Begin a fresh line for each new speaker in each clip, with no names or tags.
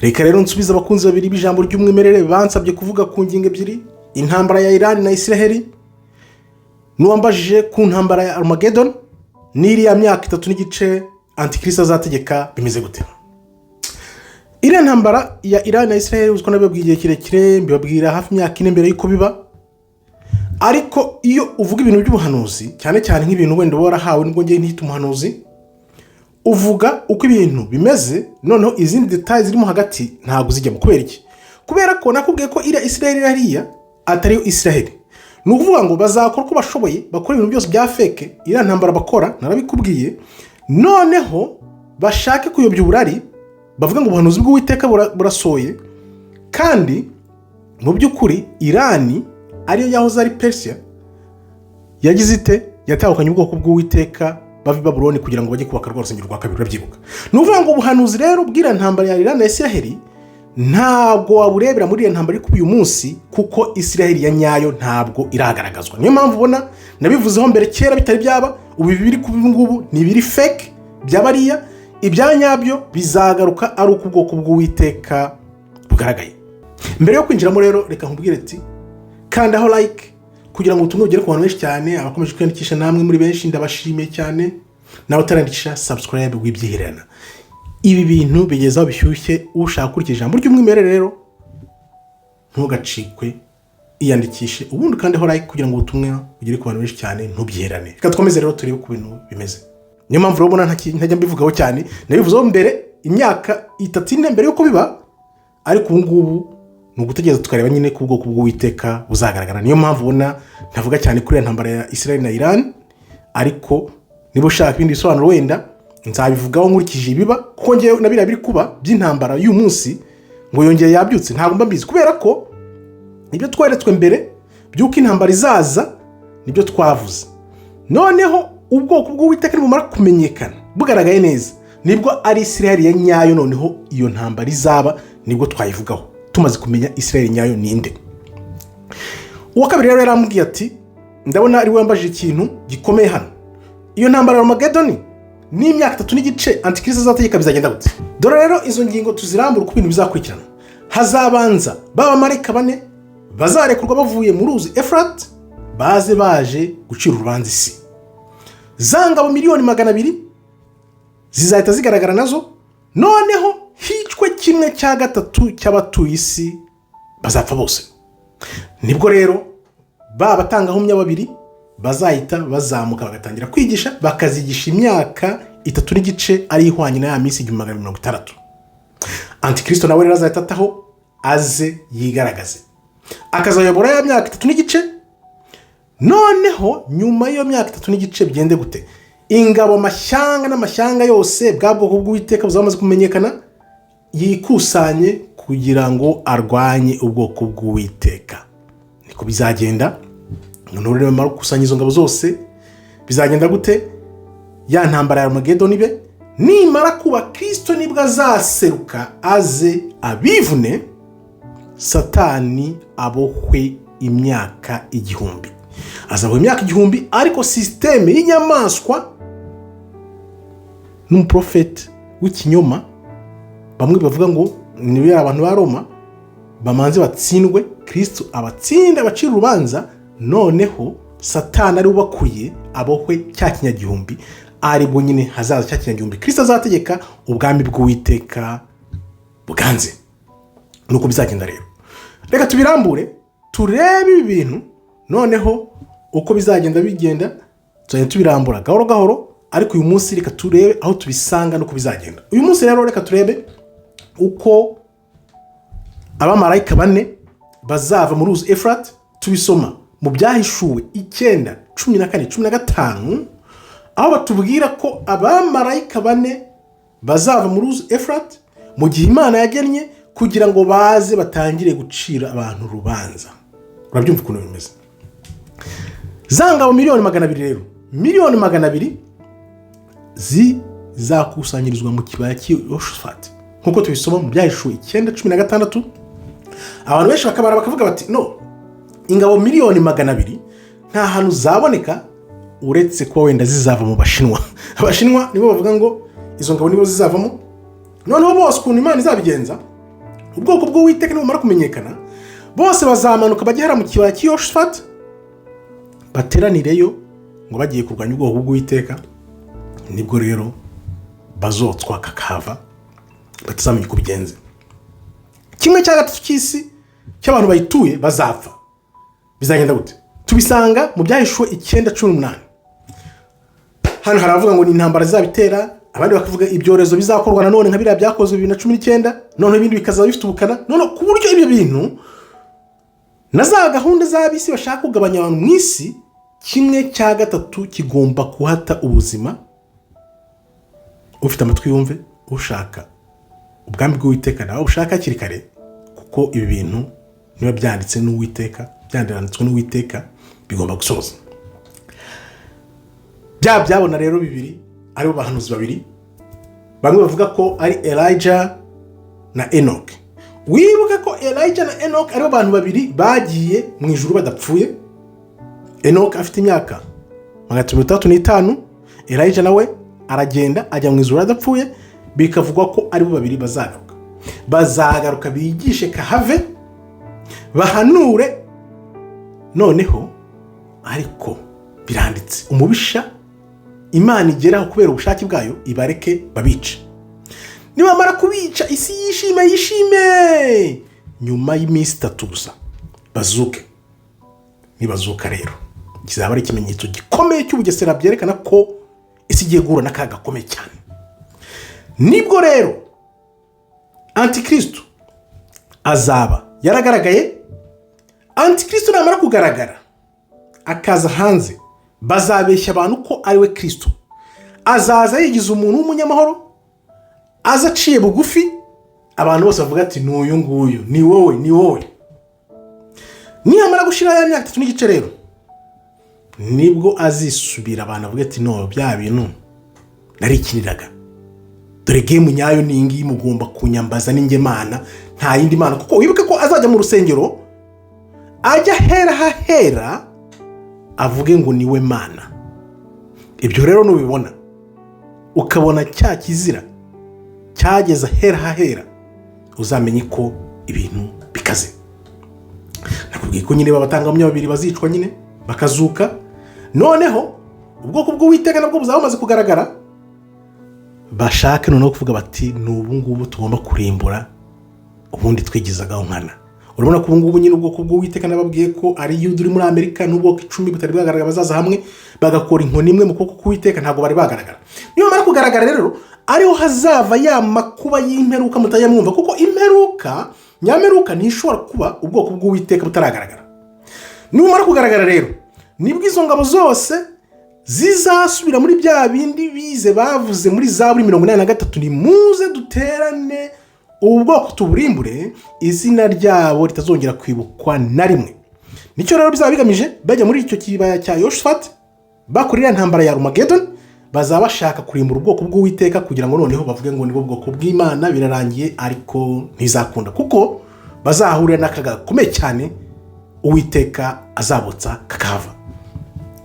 Reka rero nsubize abakunzi babiri b'ijambo ry'umwimerere bansabye kuvuga ku ngingo ebyiri: intambara ya Irani na Israheli, n'uwambajije ku ntambara ya Armageddon n'iriya myaka 3 n'igice Antikristo azategeka bimeze gute. Iriya ntambara ya Irani na Israheli, uziko nabibabwiye igihe kirekire, mbibabwira hafi imyaka 4 mbere y'uko biba. Ariko iyo uvuga ibintu by'ubuhanuzi, cyane cyane nk'ibintu wenda uba warahawe, nubwo ngiye ntihite umuhanuzi, uvuga uko ibintu bimeze, noneho izindi détails zirimo hagati ntabwo zijyamo. Kubera iki? Kubera ko nakubwiye ko iriya Israheli hariya atariyo Israheli. Ni ukuvuga ngo bazakora uko bashoboye, bakora ibintu byose bya fake. Iriya ntambara bakora narabikubwiye, noneho bashake kuyobya uburari, bavuga ngo ubuhanuzi bw'Uwiteka burasohoye, kandi mu by'ukuri Irani, ariyo yahoze ari Persia, yagize ite? Yatahukanye ubwoko bw'Uwiteka bava i Babuloni kugira ngo bajye kubaka rwa rusengero rwa kabiri, urabyibuka. Ni ukuvuga ngo ubuhanuzi rero bw'iriya ntambara ya Irani na Israheli ntabwo waburebera muri iyo ntambara iri kuba uyu munsi, kuko Israheli ya nyayo ntabwo iragaragazwa. Niyo mpamvu ubona nabivuzeho mbere kera bitari byaba. Ubu ibi biri kuba ubu ngubu ni ibiri fake by'abariya, ibya nyabyo bizagaruka ari uko ubwoko bw'Uwiteka bugaragaye. Mbere yo kwinjiramo rero, reka nkubwire ati kandaho like kugira ngo ubutumwa bugere ku bantu benshi cyane. Abakomeje kwiyandikisha namwe muri benshi, ndabashimiye cyane. Nawe utarandikisha, subscribe, wibyihererana. Ibi bintu bigeze aho bishyushye. Ushaka gukurikira ijambo ry'umwimerere rero, ntugacikwe, iyandikishe, ubundi ukandeho like kugira ngo ubutumwa bugere ku bantu benshi cyane, ntubyiherane. Reka dukomeze rero turebe uko ibintu bimeze. Niyo mpamvu rero ubona ntajya mbivugaho cyane. Nabivuzeho mbere imyaka 3, 4 mbere y'uko biba, ariko ubu ngubu ni ugutegereza tukareba nyine ko ubwoko bw'Uwiteka buzagaragara. Niyo mpamvu ubona ntavuga cyane kuri iyo ntambara ya Israel na Iran. Ariko niba ushaka ibindi bisobanuro, wenda nzabivugaho nkurikije ibiba, kuko ngewe na biriya biri kuba by'intambara y'uyu munsi ngo yongeye yabyutse, ntabwo mba mbizi, kubera ko ibyo tweretswe mbere by'uko intambara izaza nibyo twavuze. Noneho ubwoko bw'Uwiteka nibumara kumenyekana, bugaragaye neza, nibwo ari Israel ya nyayo. Noneho iyo ntambara izaba nibwo twayivugaho, tumaze kumenya Israel nyayo ninde. Uwa kabiri rero yarambwiye ati: "Ndabona ari we wambajije ikintu gikomeye hano. Iyo ntambara ya Armageddon n'imyaka 3 n'igice Antikristo azategeka bizagenda gute?" Dore rero izo ngingo tuzirambura uko ibintu bizakurikirana. Hazabanza ba bamarayika bane bazarekurwa bavuye mu ruzi Efurati, baze baje gucira urubanza isi. Za ngabo miliyoni 200 zizahita zigaragara nazo, noneho hicwe 1/3 cy'abatuye isi, bazapfa bose. Nibwo rero ba batangabuhamya babiri bazahita bazamuka, bagatangira kwigisha, bakazigisha imyaka 3 n'igice, ari ihwanye na ya minsi 1260. Antikristo nawe rero azahita ataho aze yigaragaze, akazayobora ya myaka 3 n'igice. Noneho nyuma y'iyo myaka 3 n'igice bigende gute? Ingabo, amashyanga n'amashyanga yose, bwa bwoko bw'Uwiteka buzaba bumaze kumenyekana, yikusanye kugira ngo arwanye ubwoko bw'Uwiteka. Niko bizagenda. Noneho rero bamara gukusanya izo ngabo zose, bizagenda gute? Ya ntambara ya Armageddon ibe. Nimara kuba, Kirisito nibwo azaseruka aze abivune, Satani abohwe imyaka 1000. Azaboha imyaka 1000, ariko système y'inyamaswa n'umuprofeti w'ikinyoma, bamwe bavuga ngo ni abantu ba Roma, bamanze batsindwe, Kirisito abatsinde, abacira urubanza. Noneho Satani ari ubakuriye abohwe cya kinyagihumbi, aribwo nyine hazaza cya kinyagihumbi Kirisito azategeka, ubwami bw'Uwiteka buganze. Nuko bizagenda rero. Reka tubirambure, turebe ibi bintu noneho uko bizagenda bigenda. Tuzajya tubirambura gahoro gahoro, ariko uyu munsi reka turebe aho tubisanga n'uko bizagenda. Uyu munsi rero reka turebe uko abamarayika bane bazava mu ruzi Efurati. Tubisoma mu Byahishuwe 9:14, 15, aho batubwira ko abamarayika bane bazava mu ruzi Efurati mu gihe Imana yagennye, kugira ngo baze batangire gucira abantu urubanza. Urabyumva ukuntu bimeze? Za ngabo miliyoni 200 rero, miliyoni 200 zizakusanyirizwa mu kibaya cy'Yoshafati, nk'uko tubisoma mu Byahishuwe 9:16. Abantu benshi bakabara bakavuga bati: "No, ingabo miliyoni 200 nta hantu zaboneka, uretse kuba wenda zizava mu Bashinwa." Abashinwa nibo bavuga ngo izo ngabo nibo zizavamo. Noneho bose ukuntu Imana izabigenza. Ubwoko bw'Uwiteka nibumara kumenyekana, bose bazamanuka bajye hariya mu kibaya cy'iyoshafati, bateranireyo ngo bagiye kurwanya ubwoko bw'Uwiteka. Nibwo rero bazotswa kakahava, batazamenya uko bigenze. 1/3 cy'isi cy'abantu bayituye bazapfa. Bizagenda gute? Tubisanga mu Byahishuwe 9:18. Hano haravuga ngo ni intambara zizabitera, abandi bakavuga ibyorezo bizakorwa nanone nka biriya byakozwe 2019, noneho ibindi bikazaba bifite ubukana, noneho ku buryo ibyo bintu na za gahunda z'ab'isi bashaka kugabanya abantu mu isi, 1/3 kigomba kuhata ubuzima. Ufite amatwi yumve. Ushaka ubwami bw'Uwiteka nawe ushaka hakiri kare, kuko ibi bintu niba byanditse n'Uwiteka, byanditswe n'Uwiteka, bigomba gusoza. Bya byabona rero bibiri, aribo bahanuzi babiri, bamwe bavuga ko ari Elijah na Enoch. Wibuke ko Elijah na Enoch aribo bantu babiri bagiye mu ijuru badapfuye. Enoch afite imyaka 365, Elijah nawe aragenda ajya mu ijuru adapfuye. Bikavugwa ko aribo babiri bazagaruka. Bazagaruka bigishe kahave, bahanure noneho. Ariko biranditse, umubisha Imana igeraho kubera ubushake bwayo ibareke babice. Nibamara kubica, isi yishime yishime. Nyuma y'iminsi 3 gusa bazuke. Nibazuka rero, kizaba ari ikimenyetso gikomeye cy'ubugesera, byerekana ko isi igiye guhura n'akaga gakomeye cyane. Nibwo rero Antikristo azaba yaragaragaye. Antikristo namara kugaragara akaza hanze, bazabeshya abantu ko ari we Kirisito. Azaza yigize umuntu w'umunyamahoro, aza aciye bugufi, abantu bose bavuga ati: "Ni uyu nguyu, ni wowe, ni wowe." Niyamara gushyiraho ya myaka 3 n'igice rero, nibwo azisubira, abantu bavuga ati: "No bya bintu narikiniraga, dore game nyayo ni iyi ngiyi, mugomba kunyambaza n'ingemana, nta yindi mana." Kuko wibuke ko azajya mu rusengero, ajya ahera hahera, avuge ngo niwe Mana. Ibyo rero nubibona, ukabona cya kizira cyageze ahera hahera, uzamenye ko ibintu bikaze. Nakubwiye ko nyine babatangabuhamya babiri bazicwa nyine bakazuka, noneho ubwoko bw'Uwiteka nabwo buzaba bumaze kugaragara, bashake noneho kuvuga bati: "Ni ubu ngubu tugomba kurimbura ubundi twigizagaho nkana." Urabona ko ubu ngubu nyine ubwoko bw'Uwiteka, nababwiye ko ari Yuda uri muri Amerika n'ubwoko 10 butari bwagaragara, bazaza hamwe bagakora inkoni imwe mu kuboko k'Uwiteka. Ntabwo bari bagaragara. Niba bamara kugaragara rero, ariho hazava ya makuba y'imperuka mutajya mwumva, kuko imperuka nyamperuka ntishobora kuba ubwoko bw'Uwiteka butaragaragara. Nibumara kugaragara rero, nibwo izo ngabo zose zizasubira muri bya bindi bize bavuze muri Zaburi 83: "Ni muze duterane ubu bwoko, tuburimbure, izina ryabo ritazongera kwibukwa na rimwe." Nicyo rero bizaba bigamije. Bajya muri icyo kibaya cya Yoshafati, bakora iriya ntambara ya Arumagedoni, bazaba bashaka kurimbura ubwoko bw'Uwiteka kugira ngo noneho bavuge ngo nibo bwoko bw'Imana, birarangiye. Ariko ntizakunda, kuko bazahurira n'akaga gakomeye cyane Uwiteka azabotsa kakahava.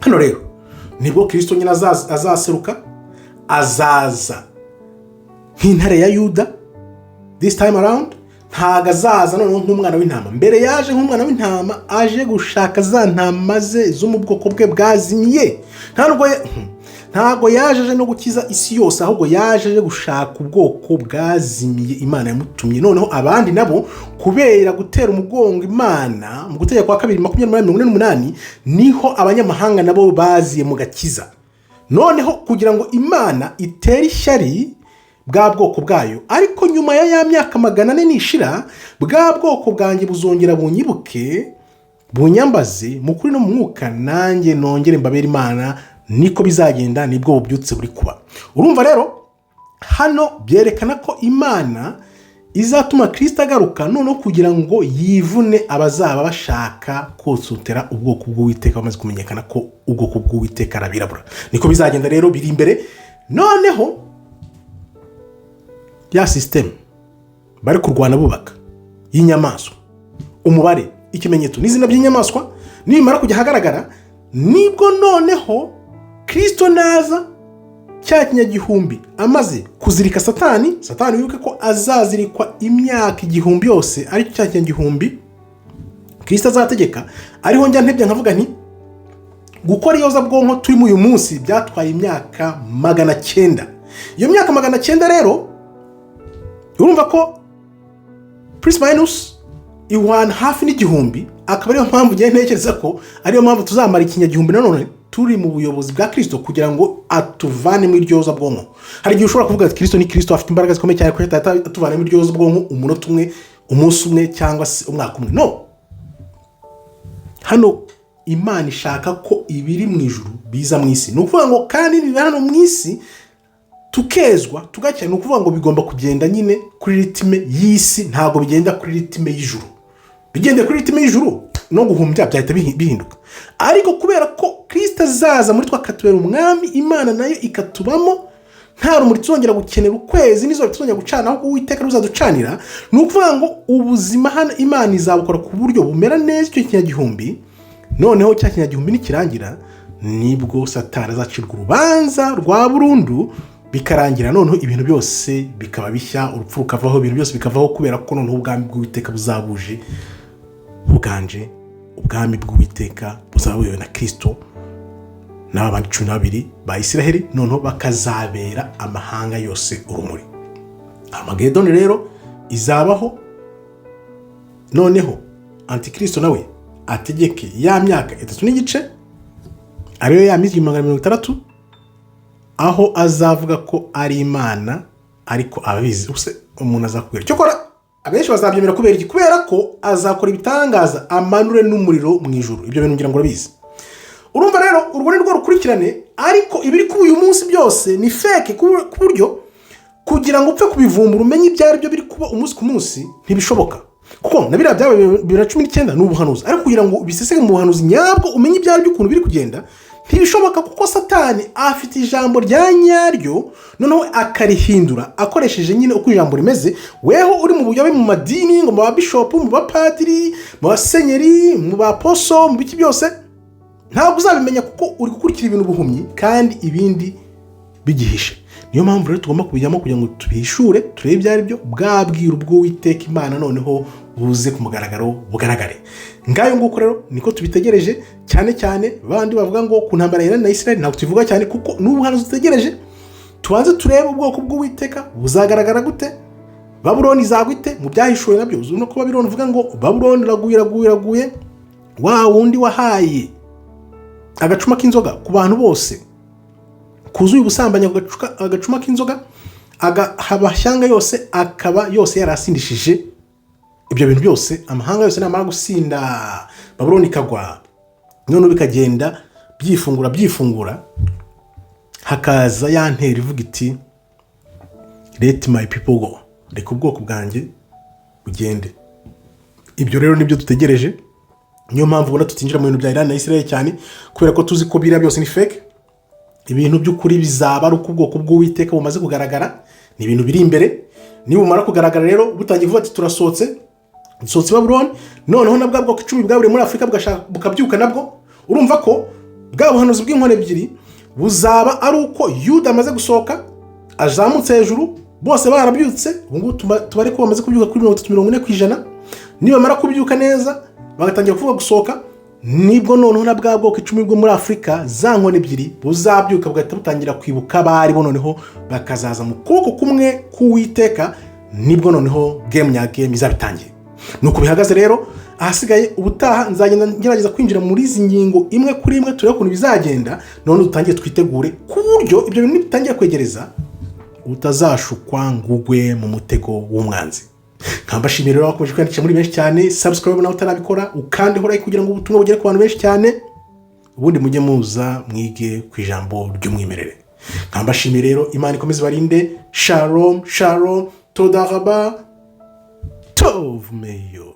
Hano rero nibwo Kirisito nyine azaseruka, azaza nk'intare ya Yuda. This time around ntabwo azaza noneho nk'umwana w'intama. Mbere yaje nk'umwana w'intama, aje gushaka za ntama ze zo mu bwoko bwe bwazimiye. Ntabwo yaje aje no gukiza isi yose, ahubwo yaje aje gushaka ubwoko bwazimiye. Imana yamutumye. Noneho abandi nabo, kubera gutera umugongo Imana, mu Gutegeka kwa Kabiri 28:48, niho abanyamahanga nabo baziye mu gakiza. Noneho kugira ngo Imana itere ishyari bwa bwoko bwayo. Ariko nyuma ya myaka 400 nishira, bwa bwoko bwanjye buzongera bunyibuke, bunyambaze mu kuri no mu mwuka, nanjye nongere mbabere Imana. Niko bizagenda, nibwo bubyutse buri kuba. Urumva rero hano byerekana ko Imana izatuma Kirisita agaruka noneho kugira ngo yivune abazaba bashaka kosotera ubwoko bw'Uwiteka, bamaze kumenyekana ko ubwoko bw'Uwiteka ari abirabura. Niko bizagenda rero, biri imbere. Noneho ya système bari kurwana bubaka y'inyamaswa, umubare, ikimenyetso n'izina by'inyamaswa, nibimara kujya ahagaragara, nibwo noneho Kirisito naza Cya kinyagihumbi amaze kuzirika Satani, Satani wibuke ko azazirikwa imyaka 1000 yose, aricyo cya kinyagihumbi Kirisito azategeka. Ariho njya ntebya nkavuga nti gukora iyozabwonko turimo uyu munsi byatwaye imyaka 900. Iyo myaka 900 rero, urumva ko plus minus ihwana hafi n'igihumbi, akaba ariyo mpamvu ngiye ntekereza ko ariyo mpamvu tuzamara ikinyagihumbi nanone turi mu buyobozi bwa Kirisito, kugira ngo atuvanemo iryozabwonko. Hari igihe ushobora kuvuga ati Kirisito ni Kirisito, afite imbaraga zikomeye cyane, kuko atuvanamo iryozabwonko umunota umwe, umunsi umwe cyangwa se umwaka umwe. No hano Imana ishaka ko ibiri mu ijuru biza mu isi. Ni ukuvuga ngo kandi nibiba hano mu isi tukezwa tugakira, ni ukuvuga ngo bigomba kugenda nyine kuri rythme y'isi, ntabwo bigenda kuri rythme y'ijuru. Bigendeye kuri rythme y'ijuru no guhumbya byahita bihinduka. Ariko kubera ko Kirisito azaza muri twe akatubera umwami, Imana nayo ikatubamo, nta rumuri tuzongera gukenera, ukwezi n'izuba tuzongera gucana, ahubwo Uwiteka ruzaducanira. Ni ukuvuga ngo ubuzima hano Imana izabukora ku buryo bumera neza icyo kinyagihumbi. Noneho cya kinyagihumbi nikirangira, nibwo Satani azacirwa urubanza rwa burundu, bikarangira, noneho ibintu byose bikaba bishya, urupfu rukavaho, ibintu byose bikavaho, kubera ko noneho ubwami bw'Uwiteka buzabuje buganje. Ubwami bw'Uwiteka buzaba buyobowe na Kirisito n'aba bandi 12 ba Isiraheli, noneho bakazabera amahanga yose urumuri. Armagedoni rero izabaho, noneho Antikirisito nawe ategeke ya myaka 3 n'igice, ariyo ya minsi 1,600, aho azavuga ko ari Imana. Ariko ababizi umuntu azakubwira cyokora abenshi bazabyemera. Kubera iki? Kubera ko azakora ibitangaza, amanure n'umuriro mu ijuru. Ibyo bintu ngira ngo urabizi. Urumva rero urwo ni rwo rukurikirane. Ariko ibiri kuba uyu munsi byose ni fake, ku buryo kugira ngo upfe kubivumbura, umenye ibyo ari byo biri kuba umunsi ku munsi, ntibishoboka, kuko na biriya byabaye 2019 ni ubuhanuzi. Ariko kugira ngo ubiseseke mu buhanuzi nyabwo, umenye ibyo ari byo, ukuntu biri kugenda, ntibishoboka, kuko Satani afite ijambo rya nyaryo, noneho akarihindura akoresheje nyine uko ijambo rimeze. Weho uri mu buyobe mu madini, ngo mu babishopu, mu bapadiri, mu basenyeri, mu baposo, mu biki byose, ntabwo uzabimenya, kuko uri gukurikira ibintu buhumyi kandi ibindi bigihishe. Niyo mpamvu rero tugomba kubijyamo kugira ngo tubihishure, turebe ibyo ari byo, bwa bwiru bw'Uwiteka Imana noneho buze ku mugaragaro, bugaragare. Ngayo nguko rero niko tubitegereje. Cyane cyane bandi bavuga ngo ku ntambara ya Iran na Israel, ntabwo tubivuga cyane kuko n'ubuhanuzi dutegereje. Tubanze turebe ubwoko bw'Uwiteka buzagaragara gute, Babuloni izagwa ite. Mu Byahishuwe nabyo uzi no ko Babuloni uvuga ngo Babuloni iraguye, iraguye, iraguye, wa wundi wahaye agacuma k'inzoga ku bantu bose kuzuye ubusambanyi, agacuma k'inzoga agaha amashyanga yose, akaba yose yarasindishije ibyo bintu byose. Amahanga yose namara gusinda, Babuloni ikagwa, noneho bikagenda byifungura byifungura, hakaza ya ntero ivuga iti "Let my people go", reka ubwoko bwanjye bugende. Ibyo rero nibyo dutegereje. Niyo mpamvu ubona tutinjira mu bintu bya Iran na Israel cyane, kubera ko tuzi ko biriya byose ni fake. Ibintu by'ukuri bizaba ari uko ubwoko bw'Uwiteka bumaze kugaragara. Ni ibintu biri imbere. Nibumara kugaragara rero, butangiye kuvuga ati turasohotse, dusohotse Babuloni, noneho na bwa bwoko 10 bwaburiye muri Afurika bukabyuka nabwo. Urumva ko bwa buhanuzi bw'inkoni ebyiri buzaba ari uko Yuda amaze gusohoka, azamutse hejuru, bose barabyutse. Ubu ngubu tubare ko bamaze kubyuka kuri 30, 40%. Nibamara kubyuka neza, bagatangira kuvuga gusohoka, nibwo noneho na bwa bwoko 10 bwo muri Afurika, za nkoni ebyiri, buzabyuka, bugahita butangira kwibuka abari bo, noneho bakazaza mu kuboko kumwe k'Uwiteka. Nibwo noneho game nya game izaba itangiye. Ni uko bihagaze rero. Ahasigaye ubutaha nzagenda ngerageza kwinjira muri izi ngingo imwe kuri imwe, turebe ukuntu bizagenda, none dutangire twitegure ku buryo ibyo bintu nibitangira kwegereza utazashukwa ngo ugwe mu mutego w'umwanzi. Nkambashimiye rero wakomeje kwiyandikisha muri benshi cyane. Subscribe nawe utarabikora, ukandeho like kugira ngo ubutumwa bugere ku bantu benshi cyane, ubundi mujye muza mwige ku ijambo ry'umwimerere. Nkambashimiye rero, Imana ikomeze ibarinde. Shalom shalom, toda raba, tov meyod.